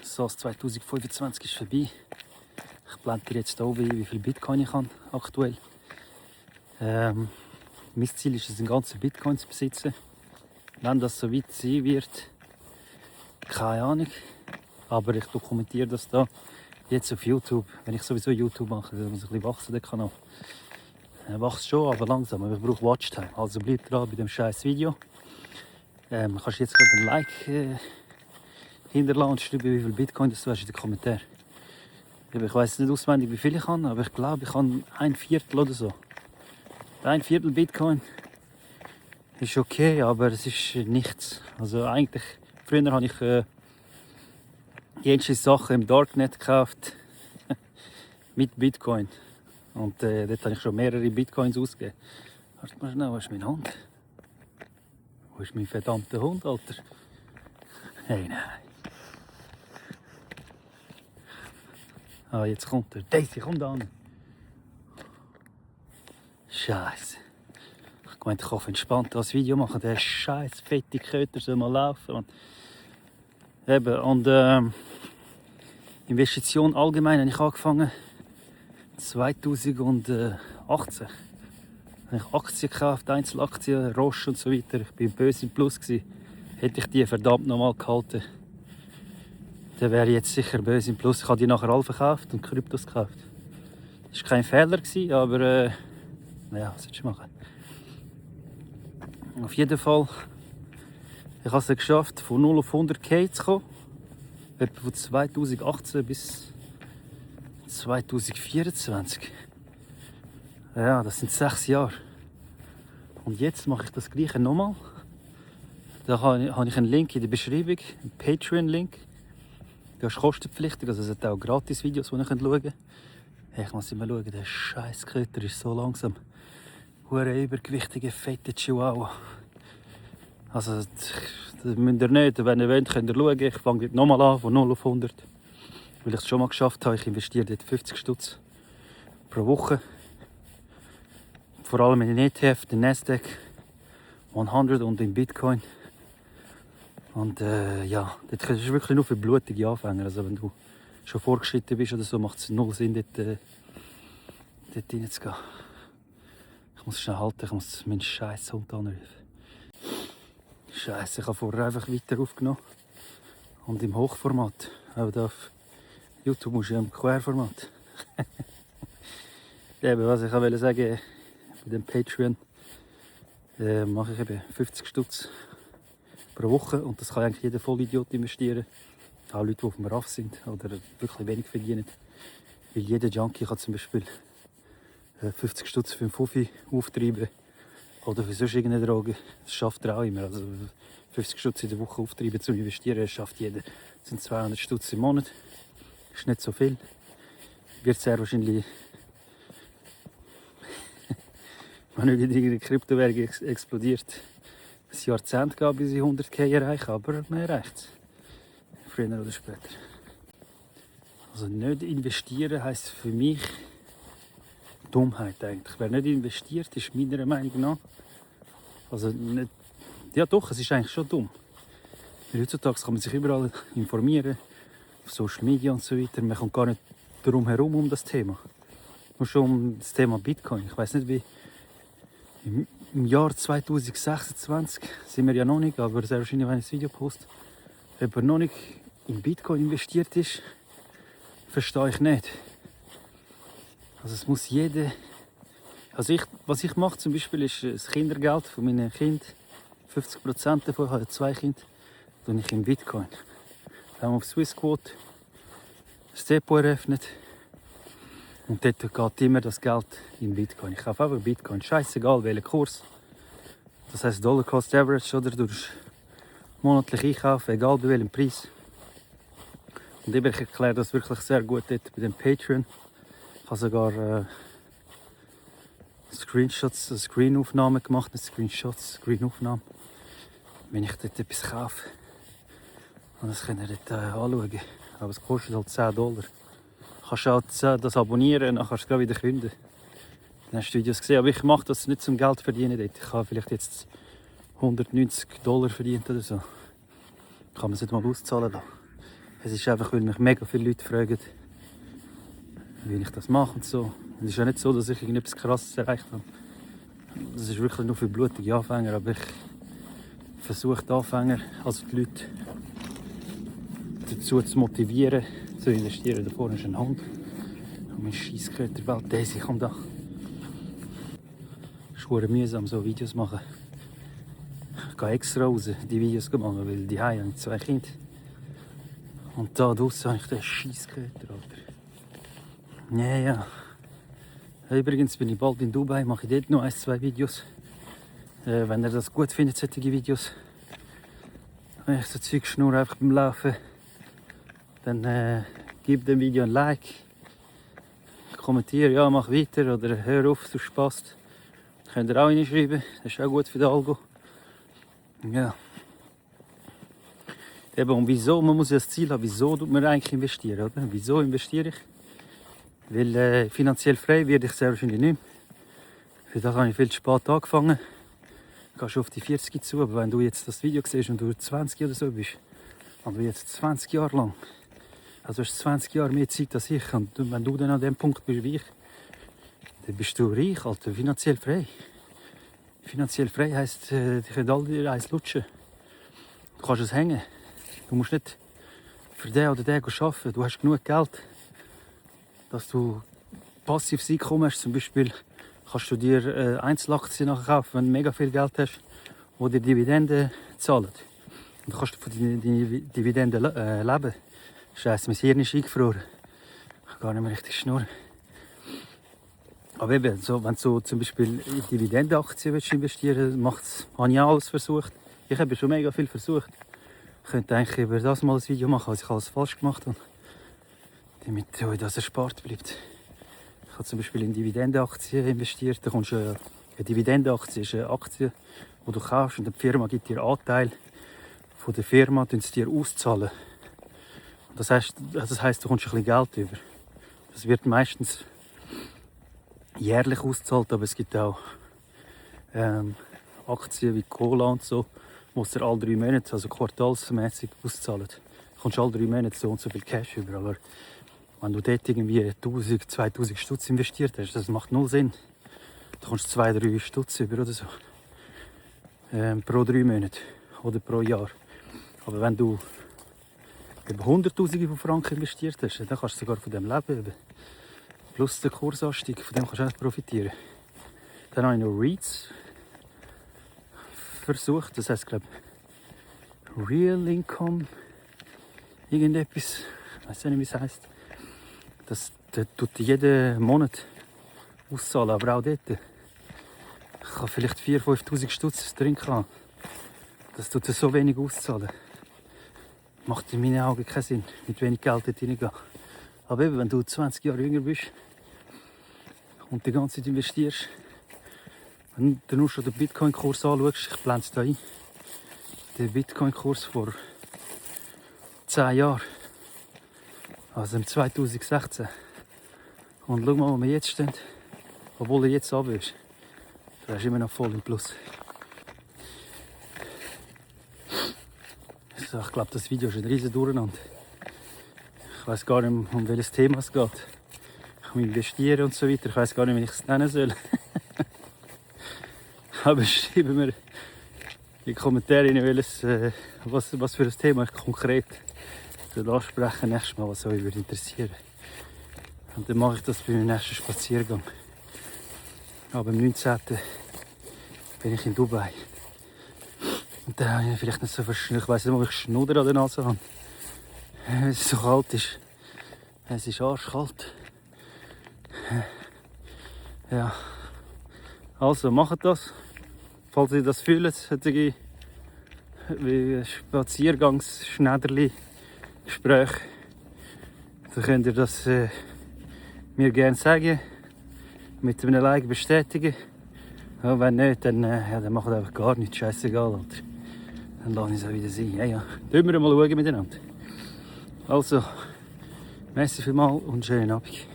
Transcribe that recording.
So, das 2025 ist vorbei. Ich blende dir jetzt hier oben ein, wie viel Bitcoin ich habe aktuell. Mein Ziel ist es, einen ganzen Bitcoin zu besitzen. Wenn das so weit sein wird, keine Ahnung. Aber ich dokumentiere das da jetzt auf YouTube. Wenn ich sowieso YouTube mache, dann muss ein bisschen wachsen, der Kanal. Er wächst schon, aber langsam. Aber ich brauche Watchtime. Also bleib dran bei dem scheiß Video. Kannst jetzt gerade ein Like hinterlassen und schreiben, wie viel Bitcoin du hast in den Kommentaren. Ich weiß nicht auswendig, wie viel ich habe, aber ich glaube, ich habe 1/4 oder so. 1/4 Bitcoin ist okay, aber es ist nichts. Also eigentlich, früher habe ich jede Sachen im Darknet gekauft mit Bitcoin. Und dort habe ich schon mehrere Bitcoins ausgegeben. Warte mal schnell, wo ist mein Hund? Wo ist mein verdammter Hund, Alter? Hey, nein. Ah, jetzt kommt er. Daisy, komm da an. Scheiße. Ich meinte, ich hoffe, entspannt das Video machen. Der scheiß fette Köter soll mal laufen. Investition allgemein habe ich angefangen 2018. Habe ich Aktien gekauft, Einzelaktien, Roche und so weiter. Ich war böse im Plus. Hätte ich die verdammt nochmal gehalten, dann wäre ich jetzt sicher böse im Plus. Ich habe die nachher alle verkauft und Kryptos gekauft. Das war kein Fehler, aber ja, was soll ich machen? Auf jeden Fall, ich habe es geschafft, von 0 auf 100k zu kommen. Etwa von 2018 bis 2024. Ja, das sind 6 Jahre. Und jetzt mache ich das Gleiche nochmal. Da habe ich einen Link in der Beschreibung, einen Patreon-Link. Das ist kostenpflichtig, also es hat auch Gratis-Videos, die ihr schauen könnt. Hey, ich muss immer schauen, der scheiß Köter ist so langsam. Hure übergewichtige, fette Chihuahua. Also, das müsst ihr nicht. Wenn ihr wollt, könnt ihr schauen. Ich fange nochmal an, von 0 auf 100. Weil ich es schon mal geschafft habe. Ich investiere dort 50 Stutz pro Woche. Vor allem in den ETF, den Nasdaq 100 und in Bitcoin. Und ja, das ist wirklich nur für blutige Anfänger. Also wenn du schon vorgeschritten bist oder so, macht es null Sinn, dort reinzugehen. Ich muss schnell halten, ich muss meinen scheiß Hund anrufen. Scheiße, ich habe vorher einfach weiter aufgenommen. Und im Hochformat. Aber da auf YouTube musst du ja im Querformat. Eben, was ich wollte sagen, bei dem Patreon mache ich eben 50 Stutz pro Woche. Und das kann eigentlich jeder Vollidiot investieren. Auch Leute, die auf dem RAF sind oder wirklich wenig verdienen. Weil jeder Junkie kann zum Beispiel 50 Stutz für einen Fuffi auftreiben oder für sonst irgendeine Droge. Das schafft er auch immer. Also 50 Stutz in der Woche auftreiben zum Investieren, das schafft jeder. Das sind 200 Stutz im Monat. Das ist nicht so viel. Wird sehr wahrscheinlich, wenn irgendeine Kryptowährung explodiert, ein Jahrzehnt gehen, bis ich 100k erreiche. Aber man erreicht es. Früher oder später. Also nicht investieren heisst für mich Dummheit eigentlich. Wer nicht investiert, ist meiner Meinung nach, also nicht, ja doch, es ist eigentlich schon dumm. Weil heutzutage kann man sich überall informieren, auf Social Media und so weiter. Man kommt gar nicht darum herum um das Thema. Nur schon um das Thema Bitcoin. Ich weiß nicht, wie im Jahr 2026 sind wir ja noch nicht, aber sehr wahrscheinlich, wenn ich das Video poste, ob er noch nicht in Bitcoin investiert ist, verstehe ich nicht. Also es muss jeder... Also was ich mache zum Beispiel ist das Kindergeld von meinen Kindern. 50% davon, ich habe 2 Kinder, tue ich in Bitcoin. Dann haben wir auf Swissquote das Depot eröffnet. Und dort geht immer das Geld in Bitcoin. Ich kaufe einfach Bitcoin, scheißegal welcher Kurs. Das heisst Dollar Cost Average, oder du monatlich einkaufen, egal bei welchem Preis. Und ich erkläre das wirklich sehr gut dort bei dem Patreon. Ich habe sogar Screenaufnahmen gemacht, nicht Screenshots, Screenaufnahmen. Wenn ich dort etwas kaufe. Und das könnt ihr dort anschauen. Aber es kostet halt $10. Du kannst auch das abonnieren, dann kannst du es wieder künden. Dann hast du Videos gesehen. Aber ich mache das nicht zum Geld verdienen dort. Ich habe vielleicht jetzt $190 verdient oder so. Kann man es nicht mal auszahlen lassen. Es ist einfach, weil mich mega viele Leute fragen, wie ich das mache und so. Es ist ja nicht so, dass ich irgendetwas Krasses erreicht habe. Das ist wirklich nur für blutige Anfänger, aber ich versuche die Anfänger, also die Leute, dazu zu motivieren, zu investieren. Da vorne ist ein Hund. Und mein Scheissköter-Welt, Daisy kommt da. Es ist verdammt mühsam, so Videos machen. Ich gehe extra raus, die Videos machen, weil die habe ich 2 Kinder. Und da draussen habe ich den Scheissköter, Alter. Ja. Übrigens bin ich bald in Dubai, mache ich dort noch 1-2 Videos. Wenn ihr das gut findet, solche Videos. Wenn ich so Zeug schnurre einfach beim Laufen, dann gebt dem Video ein Like. Kommentiere, ja, mach weiter oder hör auf, so passt. Könnt ihr auch reinschreiben, das ist auch gut für den Algo. Ja. Eben, und wieso? Man muss ja das Ziel haben, wieso tut man eigentlich investieren, oder? Wieso investiere ich? Weil finanziell frei werde ich sehr wahrscheinlich nicht mehr. Für das habe ich viel zu spät angefangen. Du gehst auf die 40 zu, aber wenn du jetzt das Video siehst und du 20 oder so bist, und du jetzt 20 Jahre lang, also hast 20 Jahre mehr Zeit als ich, und wenn du dann an dem Punkt bist wie ich, dann bist du reich, Alter, finanziell frei. Finanziell frei heisst, die können alle eins lutschen. Du kannst es hängen. Du musst nicht für den oder den arbeiten. Du hast genug Geld, dass du passives Einkommen hast. Zum Beispiel kannst du dir Einzelaktien nachher kaufen, wenn du mega viel Geld hast, die dir Dividenden zahlen. Und dann kannst du von deinen Dividenden leben. Scheiße, mein Hirn ist eingefroren. Ich kann gar nicht mehr richtig schnurren. Aber eben, so, wenn du zum Beispiel in Dividendenaktien investieren willst, habe ich alles versucht. Ich habe schon mega viel versucht. Ich könnte eigentlich über das mal ein Video machen, was ich alles falsch gemacht habe, damit euch das erspart bleibt. Ich habe zum Beispiel in Dividendenaktien investiert. Da kommst du, eine Dividendenaktie ist eine Aktie, die du kaufst und die Firma gibt dir Anteil von der Firma, die dir auszahlen. Das heisst, du kommst ein bisschen Geld über. Das wird meistens jährlich ausgezahlt, aber es gibt auch Aktien wie Cola und so, wo es dir alle 3 Monate, also quartalsmäßig auszahlen. Du kommst alle 3 Monate so und so viel Cash über, aber wenn du dort irgendwie 1000, 2000 Stutz investiert hast, das macht null Sinn. Du kommst 2-3 Stutz über oder so. Pro 3 Monate oder pro Jahr. Aber wenn du über 100'000 von Franken investiert hast, dann kannst du sogar von dem leben. Plus den Kursanstieg, von dem kannst du auch profitieren. Dann habe ich noch REITs versucht, das heisst, glaube ich, Real Income, irgendetwas, ich weiß nicht, wie es heisst. Das tut jeden Monat auszahlen, aber auch dort. Ich kann vielleicht 4'000, 5'000 Stutz drin haben. Das tut so wenig auszahlen. Macht in meinen Augen keinen Sinn, mit wenig Geld dort reingehen. Aber eben, wenn du 20 Jahre jünger bist und die ganze Zeit investierst, wenn du nur schon den Bitcoin-Kurs anschaust, ich blende es da ein, der Bitcoin-Kurs vor 10 Jahren, also im 2016. Und schau mal, wo wir jetzt stehen, obwohl er jetzt runter ist. Du bist immer noch voll im Plus. So, ich glaube, das Video ist ein riesen Durcheinander. Ich weiß gar nicht, um welches Thema es geht. Ich muss investieren und so weiter. Ich weiß gar nicht, wie ich es nennen soll. Aber schreibt mir in die Kommentare rein, was für ein Thema ich konkret ansprechen nächstes Mal, was euch interessieren würde. Und dann mache ich das bei meinem nächsten Spaziergang. Aber am 19. bin ich in Dubai. Und dann habe ich vielleicht nicht so ich weiss nicht, ob ich Schnudder an der Nase habe. Weil es so kalt ist. Es ist arschkalt. Ja. Also macht das. Falls ihr das fühlt, solche wie Spaziergangsschneiderli Gespräch, dann könnt ihr das mir gerne sagen, mit einem Like bestätigen. Ja, wenn nicht, dann macht ihr einfach gar nichts, scheißegal. Alter. Dann lasse ich es auch wieder sein. Ja. Dann wir mal schauen miteinander. Also, merci vielmals und schönen Abend.